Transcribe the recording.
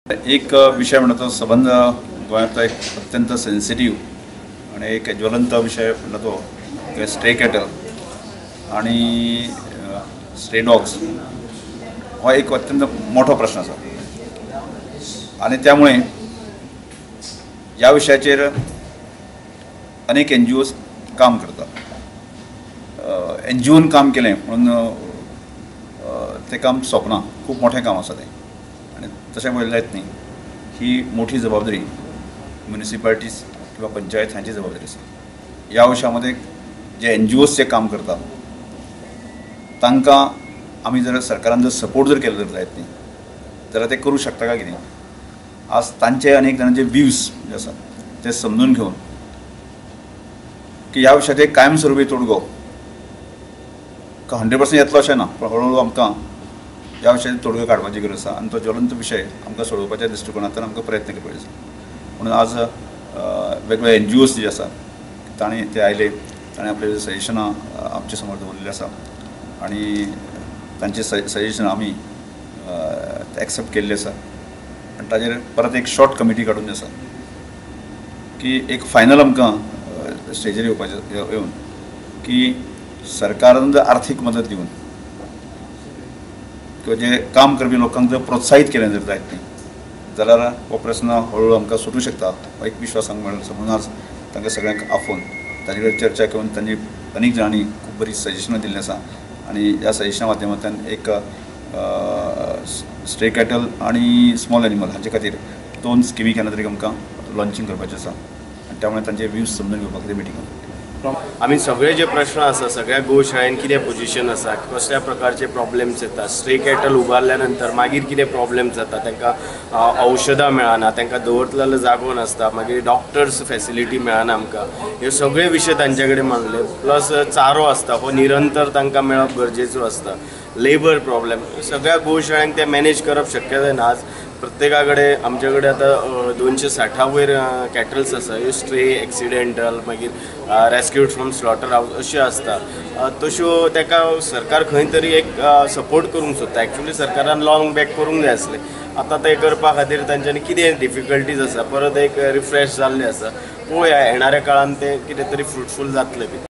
एक विषय म्हणटा तो संबंद गोंयांतलो एक अत्यंत सेन्सिटीव आनी एक ज्वलंत विषय म्हणटा तो स्ट्रे कॅटल आनी स्ट्रे डॉग्स हो एक अत्यंत मोठो प्रश्न आसा आनी त्यामुळे ह्या विशयाचेर अनेक एन जी ओज काम करतात. एन जी ओन काम केलें म्हणून तें काम सोंपना, खूब मोठें काम आसा तें आनी तशें पळयलें जायत न्ही. ही मोठी जबाबदारी म्युनिसिपालिटीज किंवा पंचायत हांची जबाबदारी आसा. ह्या विशयामध्ये जे एन जी ओज जे काम करतात तांकां आमी जर सरकारान जर सपोर्ट जर केलो जर जायत न्ही जाल्यार ते करूं शकता काय कितें. आज तांचे अनेक जाणांचे व्यूज जे आसा ते समजून घेवन की ह्या विशयाचेर कायमस्वरुपी तोडगो 100% येतलो अशें ना, पूण हळूहळू आमकां ह्या विशयाचेर तोडगो काडपाची गरज आसा आनी तो ज्वलंत विशय आमकां सोडोवपाच्या दृश्टिकोनांतल्यान आमकां प्रयत्न करपाचे आसा. म्हणून आज वेगवेगळे एन जी ओज जे आसा तांणी ते आयले, ताणें आपले सजेशनां आमचे समोर दवरिल्लीं आसा आनी तांचे सजेशन आमी एक्सेप्ट केल्ले आसा आनी ताजेर परत एक शॉर्ट कमिटी काडून आसा की एक फायनल आमकां स्टेजीर येवपाचें येवन की सरकारान जर आर्थीक मदत दिवन किंवा जे काम करपी लोकांक जर प्रोत्साहीत केलें जर जायत न्ही जाल्यार हो प्रस्न हळूहळू आमकां सुटूं शकता हो एक विश्वास आमकां मेळ्ळो. म्हणून आज तांकां सगळ्यांक आफोवन तांचे कडेन चर्चा करून तांची अनेक जाणांनी खूब बरी सजेशनां दिल्लीं आसा आनी ह्या सजेशना माध्यमांतल्यान एक स्ट्रे कॅटल आनी स्मॉल एनिमल हांचे खातीर 2 स्किमी केन्ना तरी आमकां लॉन्चिंग करपाचें आसा आनी त्यामुळे तांचे व्यूज समजून घेवपा खातीर मिटींग. आमी सगळे जे प्रश्न आसा सगळ्या गोशाळेन कितें पोजिशन आसा, कसल्या प्रकारचे प्रॉब्लेम्स येता, स्ट्रे कॅटल उबारल्या नंतर मागीर कितें प्रॉब्लेम्स जाता, तांकां औषधां मेळना, तांकां दवरतलो जागो नासता, मागीर डॉक्टर्स फॅसिलिटी मेळना आमकां, हे सगळे विशय तांचे कडेन मांडले. प्लस चारो आसता हो निरंतर तांकां मेळप गरजेचो आसता, लेबर प्रॉब्लेम सगळ्या गोशाळ्यांक ते मॅनेज करप शक्य जायना. आज प्रत्येका कडेन आमचे कडेन आतां 260 वयर कॅटल्स आसा, ह्यो स्ट्रे, एक्सिडेंटल, मागीर रेस्क्यूड फ्रॉम स्लॉटर हावस अश्यो आसता. तश्यो ताका सरकार खंय तरी एक सपोर्ट करूंक सोदता. एक्चुअली सरकारान लॉंग बॅक करूंक जाय आसलें, आतां तें करपा खातीर तांच्यांनी कितें डिफिकल्टीज आसा परत एक रिफ्रेश जाल्लें आसा. पळोवया येणाऱ्या काळान तें कितें तरी फ्रुटफूल जातलें बी.